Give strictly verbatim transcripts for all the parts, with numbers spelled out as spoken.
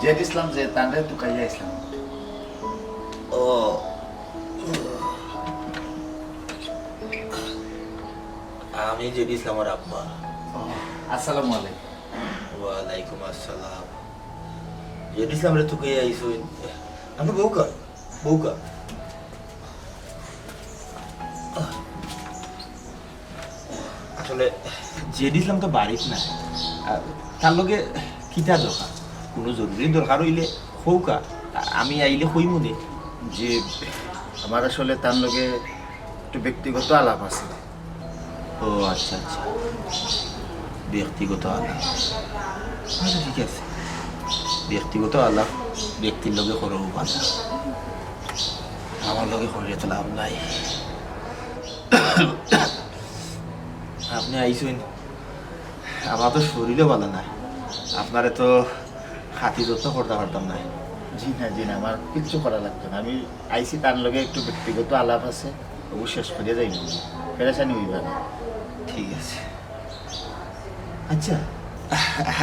জেড ইসলাম যে তানরে তুকাইয়া আইছলাম। ও, আমি জেড ইসলামর আব্বা। ও, আসসালামু আলাইকুম। ওয়ালাইকুম আসসালাম। জেড ইসলামরে তুকাইয়া আইছইন। আপনি বউকা? বউকা? আসলে জেড ইসলাম তো বাড়িত নাই। আর তার লগে কিতা দরকার? কোনো জরুরি দরকার অইলে কউকা, আমি আইলে কইমুনে। যে আমার আসলে তার লগে একটু ব্যক্তিগত আলাপ আছে। ও আচ্ছা, আচ্ছা, ব্যক্তিগত আলাপ। আচ্ছা, ঠিক আছে, ব্যক্তিগত আলাপ ব্যক্তির লগে করো, বাদ। আমার লগে করিয়া তো লাভ নাই। আপনি আইছইন, আমার তো শরীরও ভালা নাই, আপনারে তো খাতি যত্ন করতা পারতাম না। জি না, জি না, আমার কিচ্ছু করা লাগতো না। আমি আইছি, তার লগে একটু ব্যক্তিগত আলাপ আছে, অউ শেষ করিয়া যাইমু, পেরেশানি অইবা না। ঠিক আছে। আচ্ছা,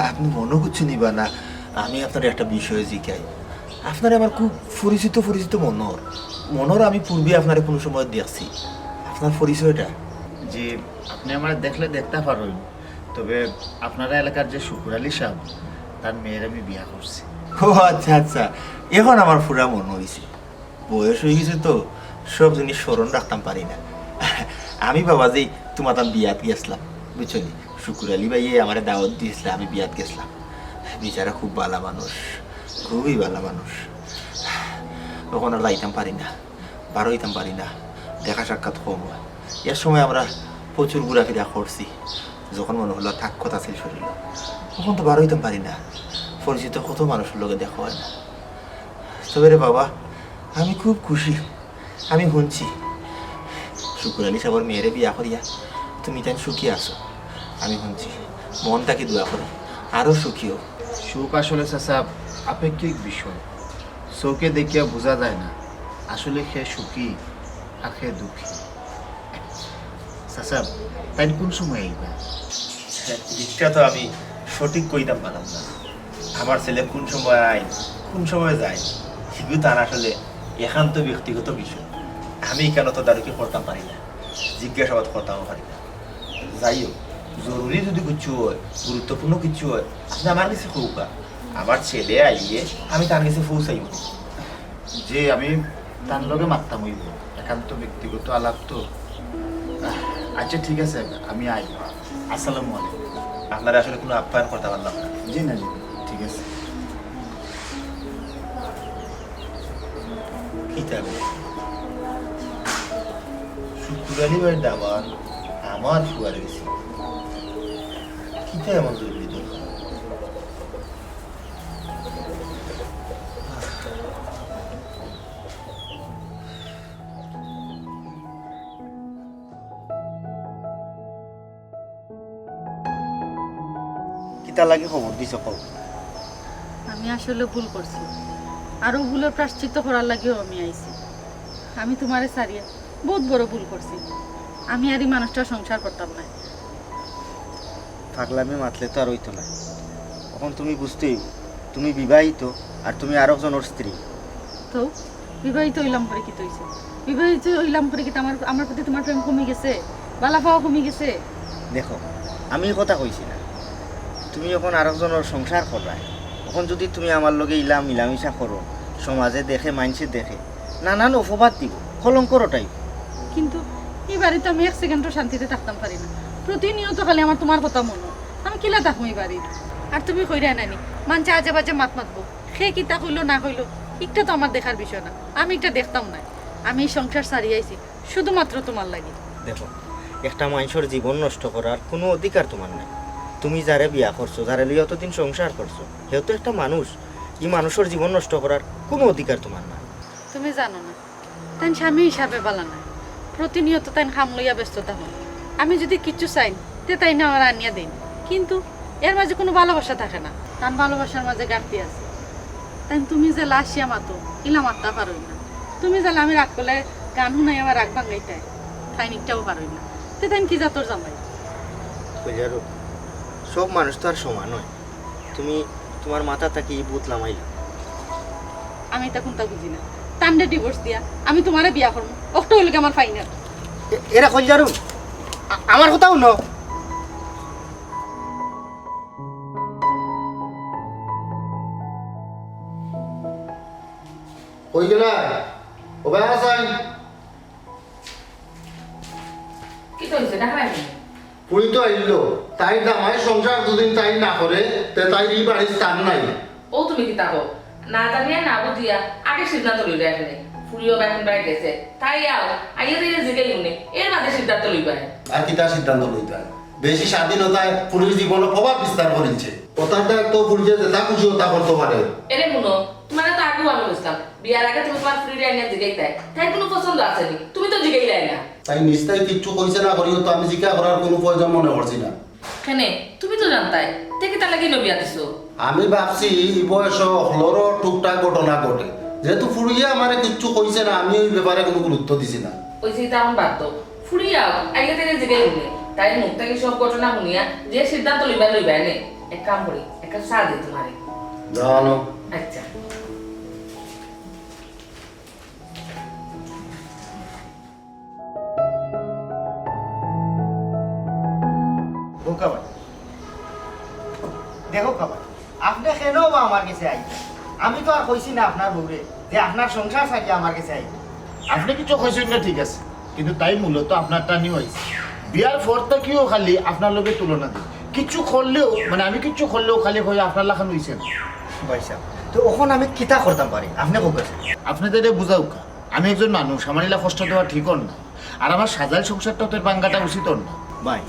আপনি মনো কিচ্ছু নিবা না, আমি আপনারে একটা বিষয়ে জিকাই। আপনারে আমার খুব পরিচিত পরিচিত মনো অর। মনো অর আমি পূর্বে আপনারে কোনো সময় দেখছি। আপনার পরিচয়টা? জি, আপনি আমারে দেখলে দেখতা পারইন, তবে আপনারা এলাকার যে শুকুর আলী সাব, তার মেয়েরে আমি বিয়া করছি। ও আচ্ছা, আচ্ছা, এখন আমার পুরা মনো অইছে। বয়স অইগেছে তো, সব জিনিস স্মরণ রাখতাম পারি না। আমি বাবা যেই তুমাতান বিয়াত গেছলাম, বুঝছো নি? শুকুর আলী ভাইয়ে আমারে দাওয়াত দিছলা, আমি বিয়াত গেছলাম। বেচারা খুব ভালা মানুষ, খুবই ভালা মানুষ। অখন আর যাইতাম পারি না, বারইতাম পারি না, দেখা সাক্ষাৎ কম অয়। এর সময় আমরা প্রচুর ঘুরাফিরা করছি, যখন মনো অইলো তাকত আছিল শরীরো, অখন তো বারইতাম পারি না। পরিচিত কত মানুষর লগে দেখা অয় না। তবে রে বাবা, আমি খুব খুশি। আমি হুনছি, শুকুর আলী সাবর মেয়েরে বিয়া করিয়া তুমি তাইন সুখী আছো। আমি হুনছি, মন থাকি দোয়া করি, আরো সুখী অও। সুখ আসলে, চাচা, আপেক্ষিক বিষয়। চউখে দেখিয়া বুঝা যায় না আসলে কে সুখী আর কে দুঃখী। চাচা, তাইন কোন সময় আইবা? ইটা তো আমি সঠিক কইতাম পারলাম না। আমার ছেলে কোন সময় আয়, কোন সময় যায়, হিগু তান আসলে একান্ত ব্যক্তিগত বিষয়। আমি কেন তদারকি করতাম পারি না, জিজ্ঞাসাবাদ করতামও পারি না। যাই হোক, জরুরি যদি কিচ্ছু অয়, গুরুত্বপূর্ণ কিচ্ছু অয়, আপনি আমার গেছে কউকা। আমার ছেলে আইলে আমি তার গেছে পৌঁছাইমু। জি, আমি তার লগে মাততাম অইবো, একান্ত ব্যক্তিগত আলাপ তো। আহ, আচ্ছা, ঠিক আছে, আমি আই। আসসালামু আলাইকুম। আপনারে আসলে কোনো আপ্যায়ন করতাম পারলাম না। জি না, জি না, ঠিক আছে। কিতা গো? শুকুর আলী ভাইর দামান আমার ফুয়ার গেছে। কিতা এমন জরুরি দরকার? কিতা লাগি খবর দিছো কও? আমি আসলে ভুল করছি, আর অউ ভুলর প্রায়শ্চিত্ত করার লাগিও আমি আইছি। আমি তুমারে ছাড়িয়া বউত বড় ভুল করছি। আমি আর ই মানুষটার সংসার করতাম না। পাগলামি মাতলে তো আর অইতো না। অখন তুমি বুঝতে অইবো, তুমি বিবাহিত আর তুমি আরক জনর স্ত্রী। তো বিবাহিত অইলাম পরে কিতা অইছে? বিবাহিত অইলাম পরে কিতা আমার, আমার প্রতি তুমার প্রেম কমি গেছে? বালা পাওয়া কমি গেছে? দেখো, আমি ই কথা কইছি না। তুমি অখন আরক জনর সংসার কররায়, অখন যদি তুমি আমার লগে ইলা মিলামিশা করো, সমাজে দেখে, মাইনষে দেখে, নানান অপবাদ দিবো, কলঙ্ক রটাইবো। কিন্তু ই বাড়িত আমি এক সেকেন্ডও শান্তিতে থাকতাম পারি না, প্রতিনিয়ত খালি আমার তুমার কথা মনো অয়। আমি কিলা থাকমু ই বাড়িত? আর তুমি কইরায় না নি, মানষে আজে বাজে মাত মাতবো, কে কিতা কইলো না কইলো, ইটা তো আমার দেখার বিষয় না, আমি ইটা দেখতাম নায়। আমি ই সংসার ছাড়ি আইছি শুধুমাত্র তুমার লাগি। দেখো, একটা মানষর জীবন নষ্ট করার কুনু অধিকার তুমার নাই। তুমি যারে বিয়া করছো, যারে লইয়া অতদিন সংসার করছো, হেও তো একটা মানুষ। ই মানুষর জীবন নষ্ট করার কুনু অধিকার তুমার নাই। তুমি জানো না, তাইন স্বামী হিসাবে বালা নায়। প্রতিনিয়ত তাইন কাম লইয়া ব্যস্ত থাকইন। আমি যদি কিচ্ছু চাই, তে তাইন আমারে আনিয়া দেইন। কিন্তু এর মাঝে কুনু ভালোবাসা থাকে না। তান ভালোবাসার মাঝে ঘাটতি আছে। তাইন তুমি যেলা আসিয়া মাতো, ইলা মাততা পারইন না। তুমি যেলা আমি রাগ করলে গান হুনাইয়া আমার রাগ ভাঙ্গাইতায়, তাইন ইটাও পারইন না। তে তাইন কি জাতর জামাই? কইলারো, সব মানুষ তো আর সমান নায়। তুমি তুমার মাথা থাকি ই ভূত লামাইলাও। আমি ইতা কুনতা বুঝি না। তানরে ডিভোর্স দিয়া আমি তুমারে বিয়া করমু, অখটা অইলো গি আমার ফাইনাল। এ-, এরা কইল জারু, আ-, আমার কথা হুনো। কই গেলা? ও ভাই, আসাই। কিতা অইছে? ডাকরায় নি? ফুড়ি তো আইলো। তাইর জামাই সংসার যুদি তাই না করে, তে তাইর ই বাড়িত স্থান নাই। ও তুমি কিতা কও? না জানিয়া না বুঝিয়া আগে সিদ্ধান্ত লইরায় কেনে। ফুড়িও বা কুনবায় গেছে। তাই আও, আইয়া তাইরে জিগাইমুনে, এর বাদে সিদ্ধান্ত লইবায়। আর কিতা সিদ্ধান্ত লইতায়? বেশি স্বাধীনতায় ফুড়ির জীবনো প্রভাব বিস্তার করিলছে। অতার দায় তো ফুড়িয়ে যেতা খুশি অতা করতো পারে। এরে হুনো, তুমারে তো আগেউ আমি বুঝতাম। বিয়ার আগে তুমি তুমার ফুড়িরে আনিয়া জিগাইতায়। তাইর কুনু পছন্দ আছে নি? তুমি তো জিগাইলায় না। তাই নিস্তায় কিচ্ছু কইছে না করিও তো আমি জিকার করার কুনু প্রয়োজন মনে করছি না। কেনে? তুমি তো জানতায়। তে কিতার লাগি নু বিয়া দিছো? আমি ভাবছি ই বয়সো হকলরও টুকটাক ঘটনা ঘটে। যেহেতু ফুড়িয়ে আমারে কিচ্ছু কইছে না, আমি ওই ব্যাপারে কুনু গুরুত্ব দিছি না। অইছে, ইতা অখন বাদ দেও। ফুড়িয়ে আও, আইলে তাইরে জিগাইমুনে। তাইর মুখ থাকি সব ঘটনা হুনিয়া যে সিদ্ধান্ত লইবার লইবায় নে। এক কাম করি, এক কাপ চা দেই তুমারে। জানো। আচ্ছা। দেখউক্কা ভাই, দেখউক্কা ভাই, আপনে কেনে বা আমার গেছে আইতা? আমি তো আর কইছি না আপনার বউরে যে আপনার সংসার ছাড়িয়া আমার গেছে আইতা। আপনে কিচ্ছু কইছইন না, ঠিক আছে, কিন্তু তাই মূলত আপনার টানিউ আইছে। বিয়ার পর থাকিউ খালি আপনার লগে তুলনা দেয়। কিচ্ছু করলেও, মানে, আমি কিচ্ছু করলেও খালি কয় আপনার লাখান অইছে না। ভাইসাব, তে অখন আমি কিতা করতাম পারি? আপনে কউক্কা। আপনে তাইরে বুঝাউক্কা। আমি একজন মানুষ, আমার ইলা কষ্ট দেওয়া ঠিক অর না। আর আমার সাজাইল সংসারটাও তো এর ভাঙ্গাটা উচিত অর না। ভাই,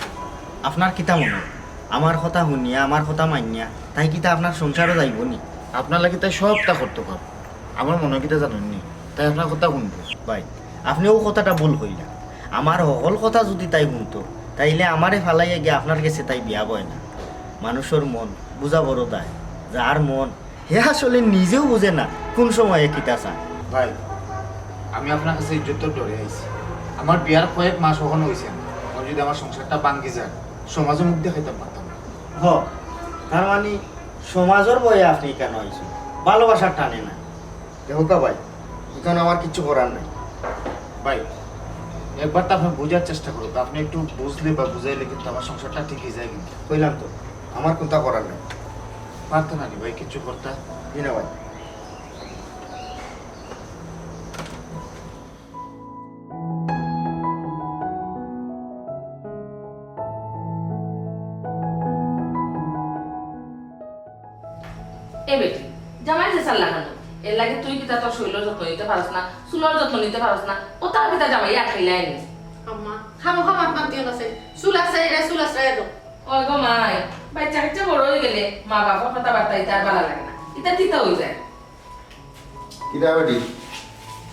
আপনার কিতা মনো অয়? আমার কথা হুনিয়া, আমার কথা মানিয়া, তাই কিতা আপনার সংসারো যাইবো নি? আপনার লাগি তাই সবটা করতো পারবো। আমার মনো অয় কিতা জানইন নি? তাই আপনার কথা হুনবো। ভাই, আপনে অউ কথাটা ভুল কইলা। আমার হকল কথা যুদি তাই হুনতো, তাইলে আমারে ফালাইয়া গিয়া আপনার গেছে তাই বিয়া বয় না। মানুষর মন বুঝা বড় দায়। যার মন হে আসলে নিজেউ বুঝে না কুন সময়ে কিতা চায়। ভাই, আমি আপনার কাছে ইজ্জতর ডরে আইছি। আমার বিয়ার কয়েক মাস অখনো অইছে না। অখন যুদি আমার সংসারটা ভাঙ্গি যায়, সমাজো মুখ দেখাইতাম পারতাম না। হ, তার মানি সমাজর ভয়ে আপনে কেনে আইছইন? ভালোবাসার টানে না। দেখউক্কা ভাই, ইখান আমার কিচ্ছু করার নাই। ভাই, একবার তো আপনে বুঝার চেষ্টা করউক্কা। আপনে একটু বুঝলে বা বুঝাইলে কিন্তু আমার সংসারটা ঠিক অই যায় কিন্তু। কইলাম তো, আমার কুনতা করার নাই। পারতা না নি ভাই, কিচ্ছু করতা? জি না ভাই। এ বেটি, জামাই যে চাল্লা খানো, এর লাগি তুই কিতা তোর শরীরর যত্ন নিতে পারস না, চুলর যত্ন নিতে পারস না, অতা কিতা জামাই আটকাইলায় নি? আম্মা, খামোখা মাত মাতিও না, চুল আছে, এরা চুল আছে, এরা। ওই গো মাই, বাচ্চা কাচ্চা বড় অই গেলে মা বাপর কথাবার্তা ইতা আর ভালা লাগে না, ইতা তিতা অই যায়। কিতা বেটি?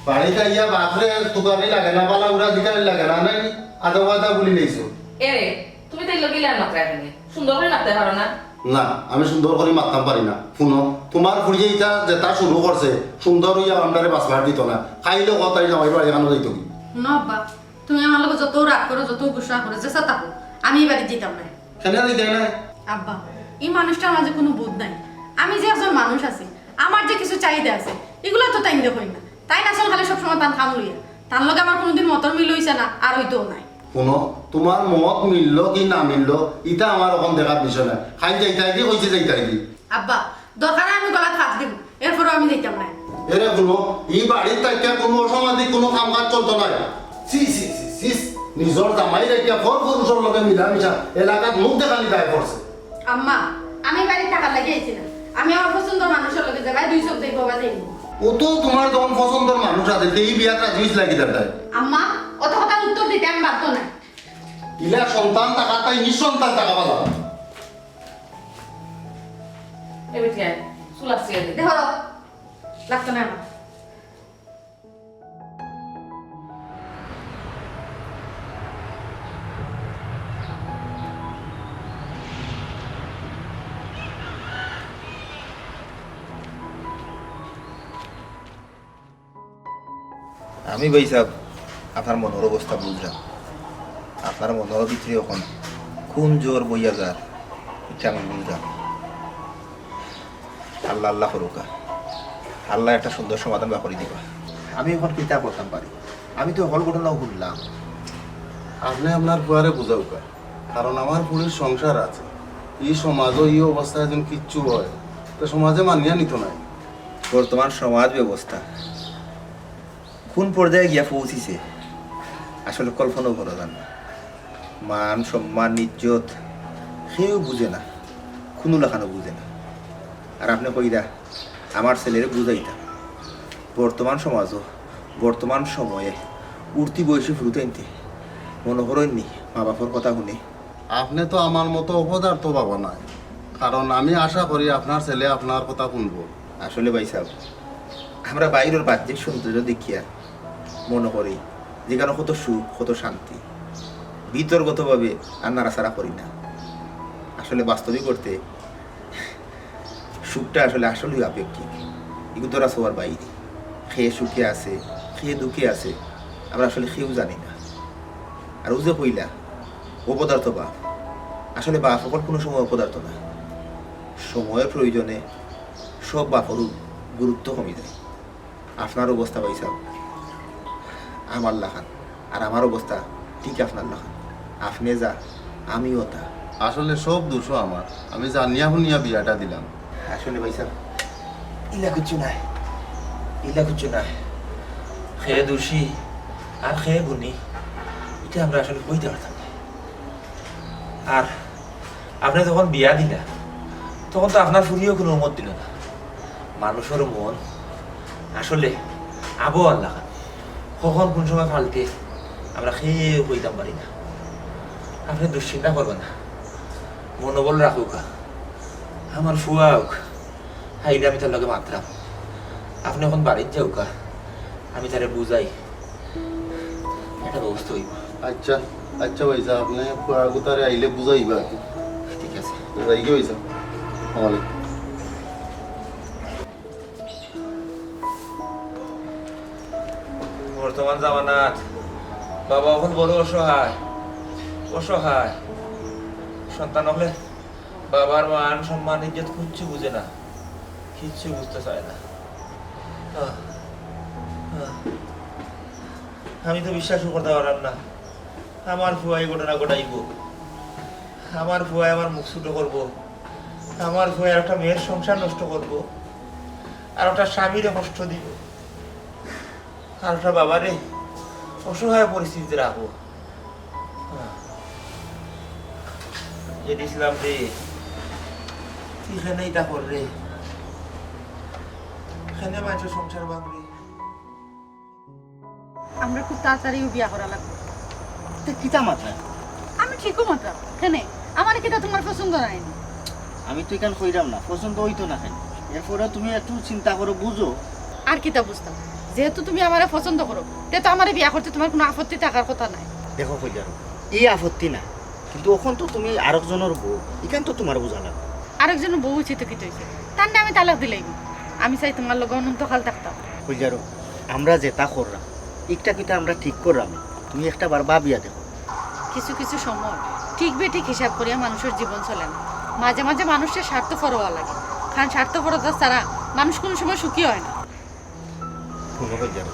বাড়িত আইয়া বাপরে তুকানি লাগে না, বালা উড়া দিকানি লাগে না, নাই? আদা ওয়াদা বুলি নিছো। এরে, তুমি তাইর লগে ইলা মাতরায় কেনে? সুন্দর করি মাততায় পারো না? না, আমি সুন্দর করি মাততাম পারি না। হুনো, তুমার ফুড়িয়ে ইতা যেতা শুরু করছে, সুন্দর অইয়া আমরারে বাঁচবার দিতো না। খাইলে কথাই জামাই বাড়ি এখানো যাইতো কি? হুনো আব্বা, তুমি আমার লগে যত রাগ করো, যত গুসা করো, যেছা থাকো, আমি ই বাড়িত যাইতাম নায়। কেনে যাইতায় নায়? আব্বা, ই মানুষটার মাঝে কুনু বুঝ নাই। আমি যে একজন মানুষ আছি, আমার যে কিছু চাহিদা আছে, ইগুলা তো তাইন দেখইন না। তাইন আছইন খালি সবসময় তান কাম লইয়া। তান লগে আমার কুনুদিন মতর মিল অইছে না, আর অইতোও নায়। হুনো, তুমার মত মিললো কি না মিললো, ইতা আমার অখন দেখার বিষয় নায়। খালি যাইতায় দি কইছি, যাইতায় দি। আব্বা, দরকার অয় আমি গলাত ফাঁস দিমু, এরপরও আমি যাইতাম নায়। এরে হুনো, ই বাড়িত থাকিয়া কুনু অসামাজিক কুনু কামকাজ চলতো নায়। ছি, ছি, ছি, ছি, নিজর জামাই রাখিয়া পর পুরুষর লগে মিলামিশা, এলাকাত মুখ দেখানি দায় পড়ছে। আম্মা, আমি বাড়িত থাকার লাগি আইছি না। আমি আমার পছন্দর মানুষর লগে যেবায় দুই চোখ দেখবো বা দেখবো। ও তো তুমার যখন পছন্দর মানুষ আছে, তে ই বিয়াত রাজি অইছিলা কিতার তাই? আম্মা, অত কথার উত্তর দিতে আমি বাধ্য নায়। ইলা সন্তান থাকার তাই নিঃসন্তান থাকা ভালা। এ বেটি আয়, চুল আছে এরে। দেখো, লাগতো না আমার। আমি ভাইসাব, আপনার মনর অবস্থা বুঝরাম। আপনার মনর ভিতরে অখন কুন জ্বর বইয়া যার, ইটা আমি বুঝরাম। আল্লাহ আল্লাহ করউক্কা। আল্লায় একটা সুন্দর সমাধান বার করি দিবা। আমি অখন কিতা করতাম পারি? আমি তো হকল ঘটনাউ হুনলাম। আপনে আপনার ফুয়ারে বুঝাউক্কা, কারণ আমার ফুরির সংসার আছে। ই সমাজো ই অবস্থায় যুদি কিচ্ছু অয়, তে সমাজে মানিয়া নিতো নায়। বর্তমান সমাজ ব্যবস্থা কুন পর্যায়ে গিয়া পৌঁছিছে, আসলে কল্পনাও করা যায় না। মান, সম্মান, ইজ্জত কেউ বুঝে না, কুনু লাখানও বুঝে না। আর আপনে কইরা আমার ছেলেরে বুঝাইতা, বর্তমান সমাজো, বর্তমান সময়ে উঠতি বয়সী ফুরুতাইন্তে মনো করইন নি মা বাপর কথা হুনে। আপনে তো আমার মতো অপদার্থ বাবা নায়, কারণ আমি আশা করি আপনার ছেলে আপনার কথা হুনবো। আসলে ভাইসাব, আমরা বাইরর বাহ্যিক সৌন্দর্য দেখিয়া মনো করি যেখানো কত সুখ, কত শান্তি, ভিতরগতভাবে আর নাড়াচাড়া করি না। আসলে বাস্তবিক অর্থে সুখটা আসলে, আসলেই আপেক্ষিক। ইগু ধরা ছোঁয়ার বাইরে। কে সুখে আছে, কে দুঃখে আছে, আমরা আসলে কেউ জানি না। আর অউ যে কইলা, অপদার্থ বাপ, আসলে বাপ অকল কুনু সময় অপদার্থ না। সময়র প্রয়োজনে সব বাপরউ গুরুত্ব কমি যায়। আপনার অবস্থা ভাইসাব আমার লাখান, আর আমার অবস্থা ঠিক আপনার লাখান। আপনে যা, আমিও তা। আসলে সব দোষও আমার, আমি জানিয়া হুনিয়া বিয়াটা দিলাম। আসলে ভাইসাব, ইলা কিচ্ছু নায়, ইলা কিচ্ছু নায়। কে দোষী আর কে গুণী, ইটা আমরা আসলে কইতাম পারতাম না। আর আপনে যখন বিয়া দিলা, তখন তো আপনার ফুরিও কুনু মত দিল না। মানুষর মন আসলে আবহাওয়ার লাখান, কখন কুন সময় পাল্টে আমরা কেউ কইতাম পারি না। আপনে দুশ্চিন্তা করবা না, মনোবল রাখউক্কা। আমার ফুয়া আউক, আইলে আমি তার লগে মাতরাম। আপনে অখন বাড়িত যাউক্কা, আমি তারে বুঝাই, একটা ব্যবস্থা অইবো। আচ্ছা, আচ্ছা ভাইসাব, আপনে ফুয়াগুতারে আইলে বুঝাইবা আর কি। ঠিক আছে। যাইগি ভাইসাব। আসসালামু আলাইকুম। বর্তমান জামানাত বাবা অকল বড় অসহায়, অসহায়। সন্তান অকলে বাবার মান, সম্মান, ইজ্জত কিচ্ছু বুঝে না, কিচ্ছু বুঝতে চায় না। আহ, আহ। আমি তো বিশ্বাসও করতাম পারলাম না আমার ফুয়ায় ই ঘটনা ঘটাইবো, আমার ফুয়ায় আমার মুখ ছোট করবো, আমার ফুয়ায় একটা মেয়ের সংসার নষ্ট করবো, আর একটা স্বামীরে কষ্ট দিবো, আর একটা বাবারে অসহায় পরিস্থিতিতে রাখবো। এ ইসলাম রে, তুই কেনে ইতা কররে? কেনে মানষর সংসার ভাঙরে? আমরা খুব তাড়াতাড়ি বিয়া করা লাগবো। তে কিতা মাতরায়? আমি ঠিকউ মাতরাম। কেনে? আমারে কিতা তুমার পছন্দ নায়নি? আমি তো ইখান কইরাম না, পছন্দ অইতো না কেনে? এরপরেও তুমি একটু চিন্তা করো, বুঝো। আর কিতা বুঝতাম? যেহেতু তুমি আমারে পছন্দ করো, তে তো আমারে বিয়া করতে তুমার কুনু আপত্তি থাকার কথা নায়। দেখো কইলারো, ই আপত্তি নায়, কিন্তু অখন তো তুমি আরকজনর বউ, ইখান তো তুমার বুঝা লাগবো। আরকজনর বউ অইছি তো কিতা অইছে? তানরে আমি তালাক দিলাইমু। আমি চাই তুমার লগে অনন্তকাল থাকতাম। কইলারো, আমরা যেতা কররাম, ইকটা কিতা আমরা ঠিক কররাম, তুমি একটাবার ভাবিয়া দেখো। কিছু কিছু সময় ঠিক বেঠিক হিসাব করিয়া মানষর জীবন চলে না। মাঝে মাঝে মানষরে স্বার্থপর অওয়া লাগে, কারণ স্বার্থপরতা ছাড়া মানুষ কুনু সময় সুখী অয় না। হুনো কইলারো,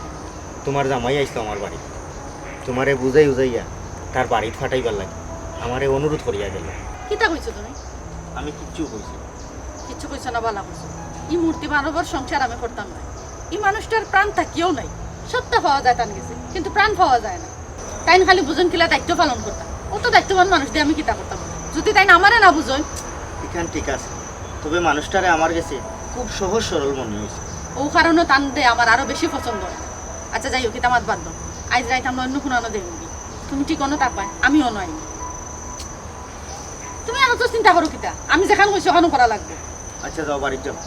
তুমার জামাই আইছলো আমার বাড়িত, তুমারে বুঝাই উজাইয়া তার বাড়িত ফাটাইবার লাগি আমারে অনুরোধ করিয়া গেলো। কিতা কইছো তুমি? আমি কিচ্ছু কইছি না। কিচ্ছু কইছো না, ভালা কইছো। ই মূর্তি মানবর সংসার আমি করতাম নায়। ই মানুষটার প্রাণ থাকিয়াও নাই, সত্তা পাওয়া যায় তান গেছে, কিন্তু প্রাণ পাওয়া যায় না। তাইন খালি বুঝইন কিলা দায়িত্ব পালন করতা। অত দায়িত্ববান মানুষ দি আমি কিতা করতাম? যুদি তাইন আমারে না বুঝইন। ইখান ঠিক আছে, তবে মানুষটারে আমার গেছে খুব সহজ সরল মনে অইছে। অউ কারণে তানরে আমার আরো বেশি পছন্দ অয়। আচ্ছা, যাই হউক, ইতা মাত বাদ দেও। আইজ রাইত আমরা অইন্য কুনানো দেখমুগি। তুমি ঠিক অনো থাকবায়, আমি অনো আইমু। তুমি এত চিন্তা করো কিতা? আমি যেখান কইছি অখানউ করা লাগবো। আচ্ছা, যাও, বাড়িত যাও।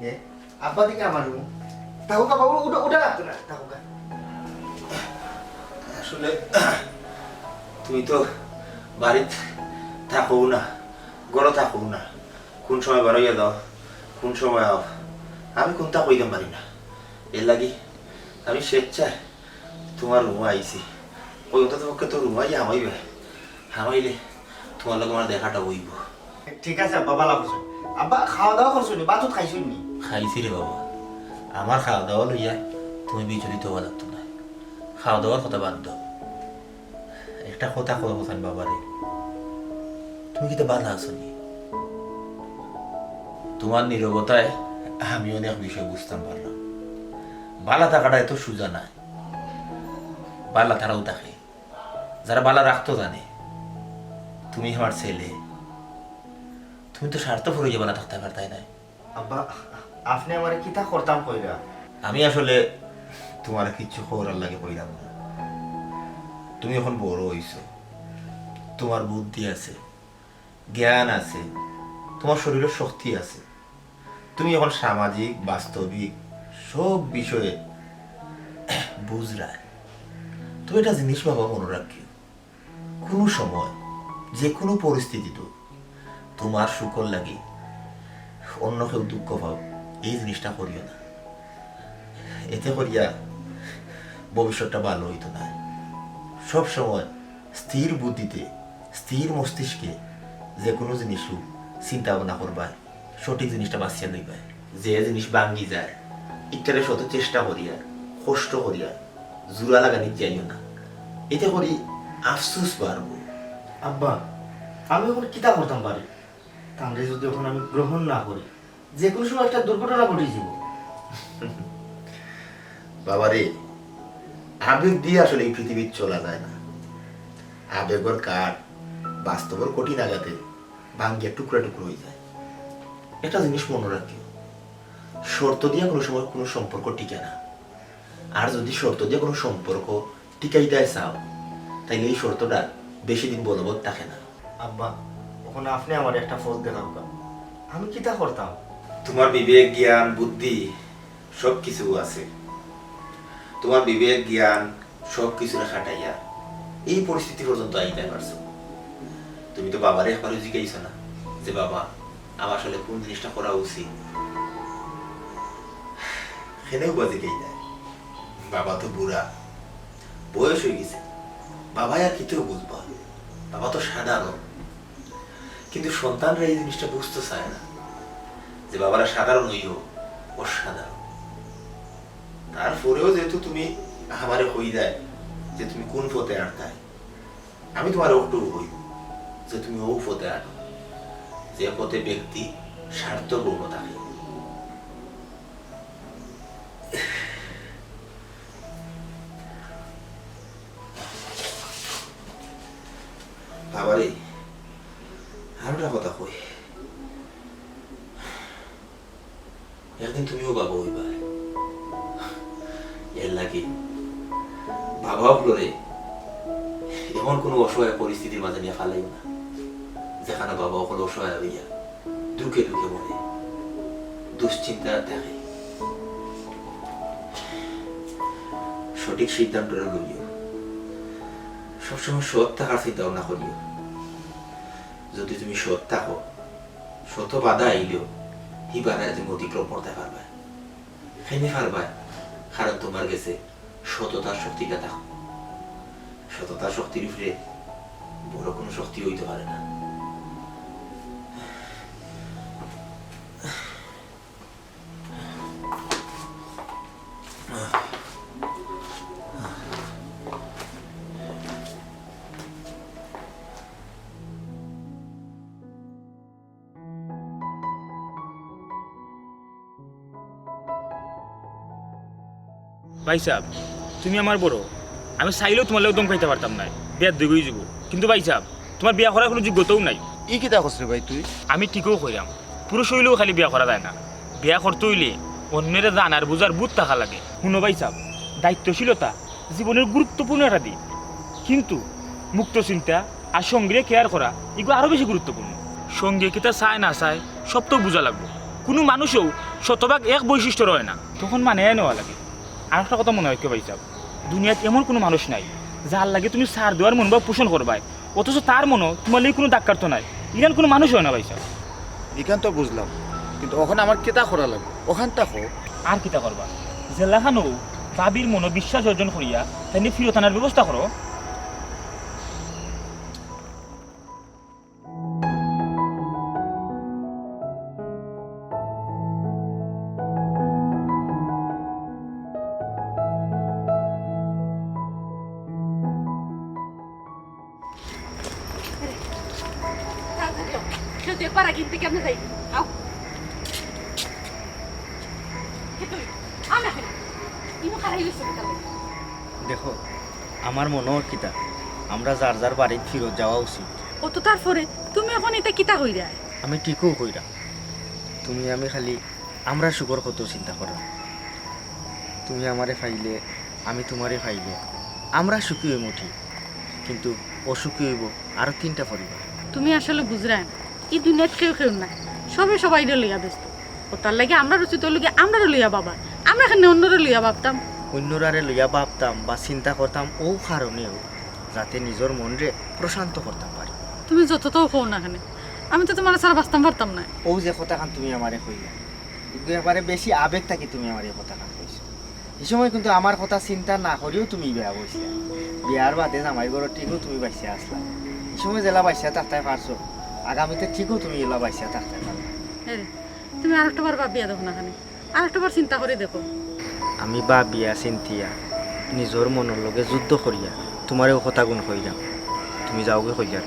এ, আব্বা দিকে আমার রুম। থাকউক্কা বাবা, উঠা, উঠা লাগতো না, থাকউক্কা। আসলে তুমি তো বাড়িত থাকো না, ঘরো থাকো না, কুন সময় বারইয়া যাও, কুন সময় আও, আমি কুনতা কইতাম পারি না। এরলাগি আমি স্বেচ্ছায় তুমার রুমো আইছি। কই, অন্তত পক্ষে তো রুমো আইয়া হামাইবা। হামাইলে তুমার লগে আমার দেখাটা অইবো। ঠিক আছে আব্বা, বালা করছো। আব্বা, খাওয়া দাওয়া করছো নি? ভাত খাইছো নি? খাইছি রে বাবা। আমার খাওয়া দাওয়া লইয়া তুমি বিচলিত অওয়া লাগতো না। খাওয়া দাওয়ার কথা বাদ দেও। একটা কথা কই হোসেন বাবারে, তুমি কিতা বালা আছো নি? তুমার নীরবতায় আমি অনেক বিষয় বুঝতাম পারলাম। বালা থাকাটা এত সুজা নায়। বালা তারাউ থাকে, যারা বালা রাখতো জানে। তুমি আমার ছেলে, তুমি তো স্বার্থপর অইয়া বালা থাকতায় পারতায় নায়। আব্বা, আপনে আমারে কিতা করতাম কইরা? আমি আসলে তুমারে কিচ্ছু কওয়ার লাগি কইরাম না। তুমি অখন বড় অইছো, তুমার বুদ্ধি আছে, জ্ঞান আছে, তুমার শরীরো শক্তি আছে। তুমি অখন সামাজিক, বাস্তবিক সব বিষয়ে বুঝরায়। তুমি একটা জিনিস বাবা মনো রাখিও, কুনু সময়, যে কুনু পরিস্থিতিত তুমার সুখর লাগি অন্য কেউ দুঃখ পাউক, এই জিনিসটা করিও না। এতে করিয়া ভবিষ্যৎটা ভালা অইতো নায়। সব সময় স্থির বুদ্ধিতে, স্থির মস্তিষ্কে যে কুনু জিনিস চিন্তা ভাবনা করবায়, সঠিক জিনিসটা বাছিয়া লইবায়। যে জিনিস ভাঙ্গি যায়, ইটারে শত চেষ্টা করিয়া, কষ্ট করিয়া, জোড়া লাগানি যাইও না। এতে করি আফসোস বাড়বো। আব্বা, আমি অখন কিতা করতাম পারি? তানরে যদি অখন আমি গ্রহণ না করি, যে কুনু সময় একটা দুর্ঘটনা ঘটি যাইবো। বাবারে, আবেগ দিয়া আসলে এই পৃথিবীত চলা যায় না। আবেগর কাঠ বাস্তবর কঠিন আঘাতে ভাঙ্গিয়া টুকরা টুকরা অইযায়। একটা জিনিস মনো রাখিও, শর্ত দিয়া কুনু সময় কুনু সম্পর্ক টিকে না। আর যদি শর্ত দিয়া কুনু সম্পর্ক টিকাইতায় চাও, তাইলে এই শর্তটা বেশি দিন বলবৎ থাকে না। আব্বা, অখন আপনে আমারে একটা পথ দেখাউক্কা, আমি কিতা করতাম? তুমার বিবেক, জ্ঞান, বুদ্ধি সব কিছু আছে। তুমার বিবেক, জ্ঞান সব কিছুরে খাটাইয়া এই পরিস্থিতি পর্যন্ত আইতায় পারছো। তুমি তো বাবারে একবারও জিকাইছো না যে, "বাবা, আমার আসলে কুন জিনিসটা করা উচিত?" কেনেউ বা জিকাইতায়? বাবা তো বুড়া, বয়স অইগেছে, বাবায় আর কিতা বুঝবা? বাবা তো সাধারণ। কিন্তু সন্তানরা এই জিনিসটা বুঝতো চায় না যে বাবারা সাধারণ অইয়াও অসাধারণ। তারপরেও যেহেতু তুমি আমারে কইরায় যে তুমি কুন পথে আটতায়, আমি তুমারে অটুউ কইমু যে তুমি অউ পথে আটো, যে পথে ব্যক্তি সার্থক অইয়া থাকে। বাবারে, আরোটা কথা কই। একদিন তুমিও বাবা অইবায়। এরলাগি বাবা অকলরে এমন কুনু অসহায় পরিস্থিতির মাঝে নিয়া ফালাইও না, যেখানো বাবা অকল অসহায় অইয়া দুঃখে দুঃখে মরে, দুশ্চিন্তায় থাকে। সঠিক সিদ্ধান্তটা লইও। সবসময় সৎ থাকার চিন্তা ভাবনা করিও। যদি তুমি সৎ থাকো, শত বাধা আইলেও হি বাধারে তুমি অতিক্রম করতায় পারবায়। কেনে পারবায়? কারণ তুমার গেছে সততার শক্তিটা থাকবো। সততার শক্তির উপরে বড় কুনু শক্তি অইতো পারে না। ভাইসাব, তুমি আমার বড়, আমি চাইলেও তুমার লগে দম খাইতাম পারতাম নায়, বিয়ার দুই অইযিবো। কিন্তু ভাইসাব, তুমার বিয়া করার কুনু যোগ্যতাও নাই। ই কিতা কস রে ভাই তুই? আমি ঠিকউ কইরাম, পুরুষ অইলেউ খালি বিয়া করা যায় না, বিয়া করতে অইলে অন্যরে জানার বুঝার বুঝ থাকা লাগে। হুনো ভাইসাব, দায়িত্বশীলতা জীবনের গুরুত্বপূর্ণ একটা দিক, কিন্তু মুক্ত চিন্তা আর সঙ্গীরে care করা ইগু আরো বেশি গুরুত্বপূর্ণ। সঙ্গীয়ে কিতা চায় না চায় সব তো বুঝা লাগবো। কুনু মানুষেও শতভাগ এক বৈশিষ্ট্য রয় না, তখন মানাইয়া নেওয়া লাগে। আর একটা কথা মনো রাখিও ভাইসাব, দুনিয়াত এমন কুনু মানুষ নাই যার লাগি তুমি ছাড় দেওয়ার মনোভাব পোষণ করবায়, অথচ তার মনো তুমার লাগি কুনু দাগ কাটতো নায়, ইলান কুনু মানুষ অয় না ভাইসাব। ইখান তো বুঝলাম, কিন্তু অখন আমার কিতা করা লাগবো? অখানতা কও। আর কিতা করবা? যেলাখান অউ ভাবির মনো বিশ্বাস অর্জন করিয়া তাইন ফিরত আনার ব্যবস্থা করো। তাড়াতাড়ি আও। কেউ দেখবার আগে ইনতে কেমনে যাই? আও। কে তুই? আও না কেনে? ইনো খাড়াই রইছো কিতার লাগি? দেখো, আমার মনো অর কিতা, আমরা যার যার বাড়িত ফিরত যাওয়া উচিত। ও তো তারপরে, তুমি অখন ইতা কিতা কইরায়? আমি ঠিকউ কইরাম। তুমি আমি খালি আমরার সুখর কথা চিন্তা কররাম। তুমি আমারে পাইলে, আমি তুমারে পাইলে, আমরা সুখী অইমু ঠিক, কিন্তু অসুখী অইবো আরো তিনটা পরিবার। তুমি আসলে বুঝরায় না, ই দুনিয়াত কেউ কেউর নায়, সবে সবাইরে লইয়া ব্যস্ত। অতার লাগি আমরার উচিত অইলো গি আমরারে লইয়া ভাবার, আমরা কেনে অন্যরে লইয়া ভাবতাম? অন্যরারে লইয়া ভাবতাম বা চিন্তা করতাম অউ কারণেউ, যাতে নিজর মনরে প্রশান্ত করতাম পারি। তুমি যততাউ কও না কেনে, আমি তো তুমারে ছাড়া বাঁচতাম পারতাম নায়। অউ যে কথাখান তুমি আমারে কইলা, ইগু একবারে বেশি আবেগ থাকি তুমি আমারে ই কথাখান কইছো। ই সময় কিন্তু আমার কথা চিন্তা না করিয়াউ তুমি বিয়া বইছলায়। বিয়ার বাদে জামাইর ঘরো ঠিকউ তুমি বাঁচিয়া আছলায়। ই সময় যেলা বাঁচিয়া থাকতায় পারছো, আগামীতে ঠিকউ তুমি ইলা বাঁচিয়া থাকতায় পারবায়। এরে, তুমি আরেকটা বার ভাবিয়া দেখো না কেনে, আরেকটা বার চিন্তা করি দেখো। আমি ভাবিয়া চিন্তিয়া, নিজর মনর লগে যুদ্ধ করিয়া তুমারে অউ কথাগুন কইরাম। তুমি যাওগি কইয়ার।